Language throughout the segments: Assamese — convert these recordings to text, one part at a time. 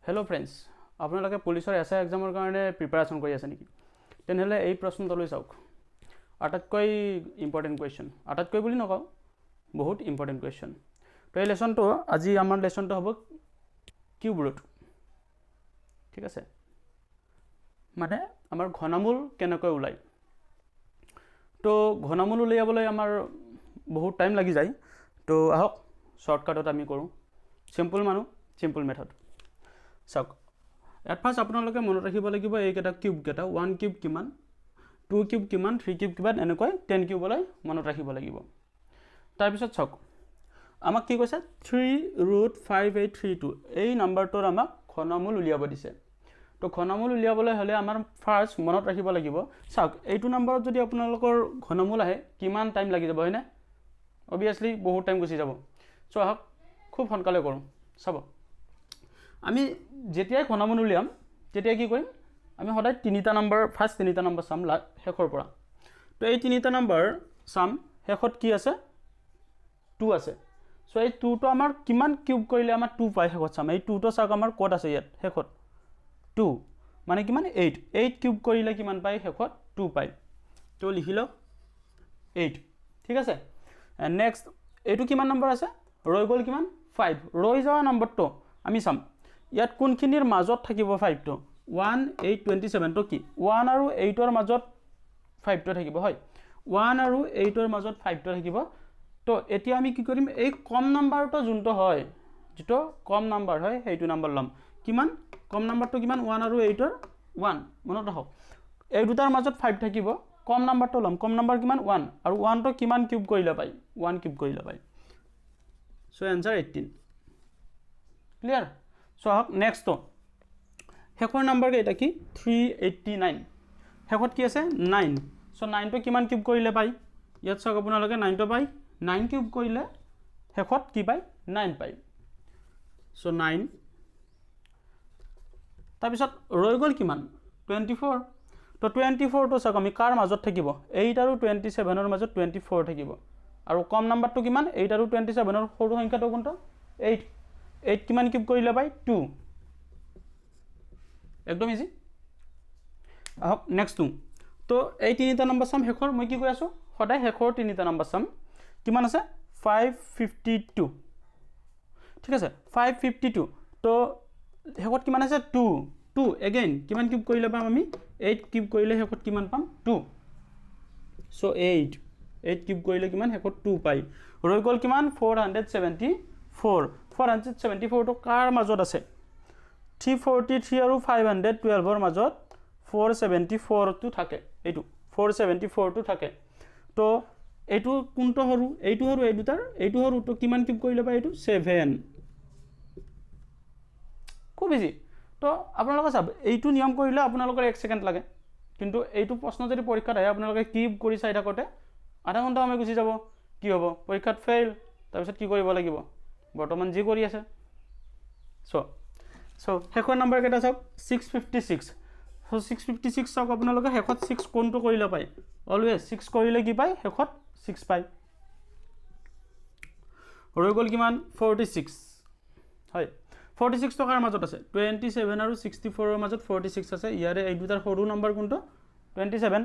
হেল্ল' ফ্ৰেণ্ডছ, আপোনালোকে পুলিচৰ এছ I এক্সামৰ কাৰণে প্ৰিপাৰেশ্যন কৰি আছে নেকি? তেনেহ'লে এই প্ৰশ্নটোলৈ চাওক। আটাইতকৈ ইম্পৰ্টেণ্ট কুৱেশ্যন, আটাইতকৈ বুলি নকওঁ, বহুত ইম্পৰ্টেণ্ট কুৱেশ্যন। তো এই লেচনটো, আজি আমাৰ লেচনটো হ'ব কিউব ৰুট, ঠিক আছে? মানে আমাৰ ঘনমূল কেনেকৈ ওলায়। তো ঘনমূল উলিয়াবলৈ আমাৰ বহুত টাইম লাগি যায়। তো আহক শ্বৰ্টকাটত আমি কৰোঁ। চিম্পল মানুহ, চিম্পল মেথড। চাওক, এট ফাৰ্ষ্ট আপোনালোকে মনত ৰাখিব লাগিব এইকেইটা কিউবকেইটা, ওৱান কিউব কিমান, টু কিউব কিমান, থ্ৰী কিউব কিমান, এনেকৈ 10 কিউবলৈ মনত ৰাখিব লাগিব। তাৰপিছত চাওক, আমাক কি কৈছে? 3 √5832, এই নাম্বাৰটোৰ আমাক ঘনমূল উলিয়াব দিছে। তো ঘনমূল উলিয়াবলৈ হ'লে আমাৰ ফাৰ্ষ্ট মনত ৰাখিব লাগিব। চাওক, এইটো নাম্বাৰত যদি আপোনালোকৰ ঘনমূল আহে, কিমান টাইম লাগি যাব, হয়নে? অভিয়াছলি বহুত টাইম গুচি যাব। চ' আহক খুব সোনকালে কৰোঁ। চাব, আমি যেতিয়াই ঘনমূল উলিয়াম তেতিয়া কি কৰিম? আমি সদায় তিনিটা নম্বৰ, ফাৰ্ষ্ট তিনিটা নম্বৰ চাম শেষৰ পৰা। তো এই তিনিটা নম্বৰ চাম, শেষত কি আছে? টু আছে। চ' এই টুটো আমাৰ কিমান কিউব কৰিলে আমাৰ টু পায় শেষত চাম। এই টুটো চাওক, আমাৰ ক'ত আছে? ইয়াত শেষত টু মানে কিমান? এইট। এইট কিউব কৰিলে কিমান পায় শেষত? টু পায়। তো লিখি লওক এইট, ঠিক আছে? নেক্সট এইটো কিমান নম্বৰ আছে? ৰৈ গ'ল কিমান? ফাইভ। ৰৈ যোৱা নম্বৰটো আমি চাম, ইয়াত কোনখিনিৰ মাজত থাকিব ফাইভটো? ওৱান, এইট, 27টো কি? ওৱান আৰু এইটৰ মাজত ফাইভটো থাকিব, হয়। ওৱান আৰু এইটৰ মাজত ফাইভটো থাকিব। তো এতিয়া আমি কি কৰিম? এই কম নাম্বাৰটো যোনটো হয়, যিটো কম নাম্বাৰ হয়, সেইটো নাম্বাৰ ল'ম। কিমান কম নাম্বাৰটো? কিমান? ওৱান আৰু এইটৰ ওৱান। মনত ৰাখক, এই দুটাৰ মাজত ফাইভ থাকিব। কম নাম্বাৰটো ল'ম। কম নাম্বাৰ কিমান? ওৱান। আৰু ওৱানটো কিমান কিউব কৰিলে পায়? ওৱান কিউব কৰিলে পায়। চ' এনচাৰ 18। ক্লিয়াৰ? চ' আহক নেক্সটটো। শেষৰ নাম্বাৰকেইটা কি? 389। শেষত কি আছে? নাইন। চ' নাইনটো কিমান কিউব কৰিলে পায়? ইয়াত চাওক আপোনালোকে, নাইনটো পায়। নাইন কিউব কৰিলে শেষত কি পায়? নাইন পায়। চ' নাইন। তাৰপিছত ৰৈ গ'ল কিমান? 24। তো 24টো চাওক আমি কাৰ মাজত থাকিব? এইট আৰু 27ৰ মাজত 24 থাকিব। আৰু কম নাম্বাৰটো কিমান? এইট আৰু 27ৰ সৰু সংখ্যাটো কোনটো? এইট। এইট কিমান কিউব কৰিলে পায়? টু। একদম ইজি। আহক নেক্সটটো। তো এই তিনিটা নম্বৰ চাম শেষৰ। মই কি কৈ আছোঁ? সদায় শেষৰ তিনিটা নম্বৰ চাম। কিমান আছে? 552, ঠিক আছে? 552। তো শেষত কিমান আছে? টু। টু এগেইন কিমান কিউব কৰিলে পাম আমি? এইট কিউব কৰিলে শেষত কিমান পাম? টু। চ' এইট, এইট কিউব কৰিলে কিমান শেষত? টু পাই। ৰৈ গ'ল কিমান? 474। 474টো কাৰ মাজত আছে? 343 আৰু 512ৰ মাজত 474টো থাকে। এইটো 474টো থাকে। তো এইটো কোনটো সৰু? এইটো সৰু। এই দুটাৰ এইটো সৰু। তো কিমান কিউব কৰিলে পায় এইটো? ছেভেন। খুব ইজি। তো আপোনালোকে চাব, এইটো নিয়ম কৰিলে আপোনালোকৰ এক ছেকেণ্ড লাগে। কিন্তু এইটো প্ৰশ্ন যদি পৰীক্ষাত আহে, আপোনালোকে কিউব কৰি চাই থাকোঁতে আধা ঘণ্টা সময় গুচি যাব। কি হ'ব? পৰীক্ষাত ফেইল। তাৰপিছত কি কৰিব লাগিব? বৰ্তমান যি কৰি আছে। চ' চ' শেষৰ নাম্বাৰকেইটা চাওক, 656। চ' 656 চাওক আপোনালোকে, শেষত ছিক্স কোনটো কৰিলে পায়? অলৱেজ ছিক্স কৰিলে কি পায় শেষত? ছিক্স পায়। ৰৈ গ'ল কিমান? 46, হয়। 46 কাৰ মাজত আছে? 27 আৰু 64ৰ মাজত 46 আছে। ইয়াৰে এই দুটাৰ সৰু নম্বৰ কোনটো? 27।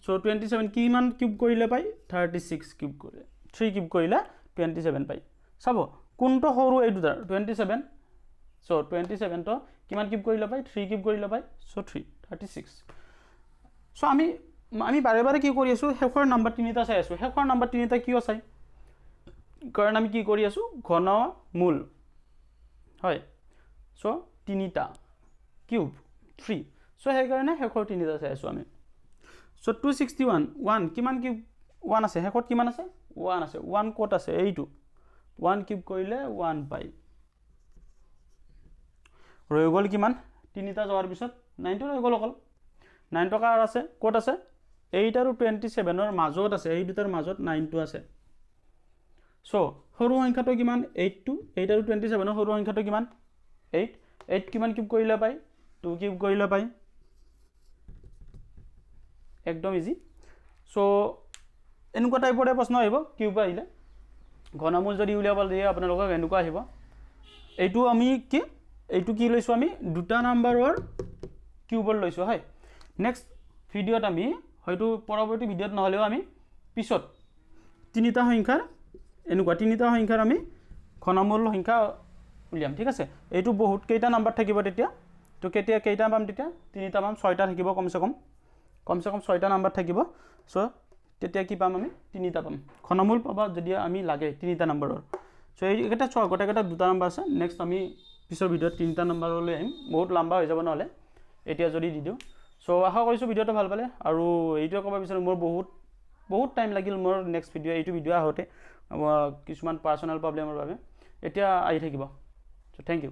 চ' 27 কিমান কিউব কৰিলে পায়? 36 কিউব কৰিলে, থ্ৰী কিউব কৰিলে 27 পায়। চাব, কোনটো সৰু এই দুটাৰ? 27। চ' 27টো কিমান কিউব কৰিলে পায়? থ্ৰী কিউব কৰিলে পায়। চ' থ্ৰী, 36। চ' আমি বাৰে বাৰে কি কৰি আছোঁ? শেষৰ নাম্বাৰ তিনিটা চাই আছোঁ। শেষৰ নাম্বাৰ তিনিটা কিয় চাই? কাৰণ আমি কি কৰি আছোঁ? ঘন মূল, হয়। চ' তিনিটা কিউব থ্ৰী। চ' সেইকাৰণে শেষৰ তিনিটা চাই আছোঁ আমি। চ' 261, ওৱান কিমান কিউব? ওৱান আছে। শেষত কিমান আছে? ওৱান আছে। ওৱান ক'ত আছে? এইটো। ওৱান কিউব কৰিলে ওৱান পায়। ৰৈ গ'ল কিমান? তিনিটা যোৱাৰ পিছত নাইনটো ৰৈ গ'ল অকল। নাইনটো কাৰ আছে? ক'ত আছে? এইট আৰু 27ৰ মাজত আছে। এই দুটাৰ মাজত নাইনটো আছে। চ' সৰু সংখ্যাটো কিমান? এইটটো। এইট আৰু 27ৰ সৰু সংখ্যাটো কিমান? এইট। এইট কিমান কিউব কৰিলে পায়? টু কিউব কৰিলে পায়। একদম ইজি। চ' এনেকুৱা টাইপৰে প্ৰশ্ন আহিব। কিউব আহিলে, ঘনমূল যদি উলিয়াব দিয়ে আপোনালোকক, এনেকুৱা আহিব। এইটো আমি কি এইটো কি লৈছোঁ আমি দুটা নাম্বাৰৰ কিউবৰ লৈছোঁ হয়। নেক্সট ভিডিঅ'ত আমি হয়তো পৰৱৰ্তী ভিডিঅ'ত নহ'লেও আমি পিছত তিনিটা সংখ্যাৰ এনেকুৱা তিনিটা সংখ্যাৰ আমি ঘনমূল সংখ্যা উলিয়াম, ঠিক আছে। এইটো বহুত কেইটা নাম্বাৰ থাকিব তেতিয়া, তো কেতিয়া কেইটা পাম তেতিয়া তিনিটা পাম, ছয়টা থাকিব কমচে কম ছয়টা নাম্বাৰ থাকিব। চ' তেতিয়া কি পাম আমি তিনিটা পাম ঘনমূল পাবা যদি আমি লাগে তিনিটা নাম্বাৰৰ। চ' এইকেইটা চোৱা গোটেইকেইটা দুটা নাম্বাৰ আছে। নেক্সট আমি পিছৰ ভিডিঅ'ত তিনিটা নাম্বাৰলৈ আহিম, বহুত লম্বা হৈ যাব নহ'লে এতিয়া যদি দি দিওঁ। চ' আশা কৰিছোঁ ভিডিঅ'টো ভাল পালে, আৰু এইটোৱে ক'ব বিচাৰোঁ মোৰ বহুত বহুত টাইম লাগিল মোৰ নেক্সট ভিডিঅ' এইটো ভিডিঅ' আহোঁতে কিছুমান পাৰ্চনেল প্ৰব্লেমৰ বাবে, এতিয়া আহি থাকিব। চ' thank U.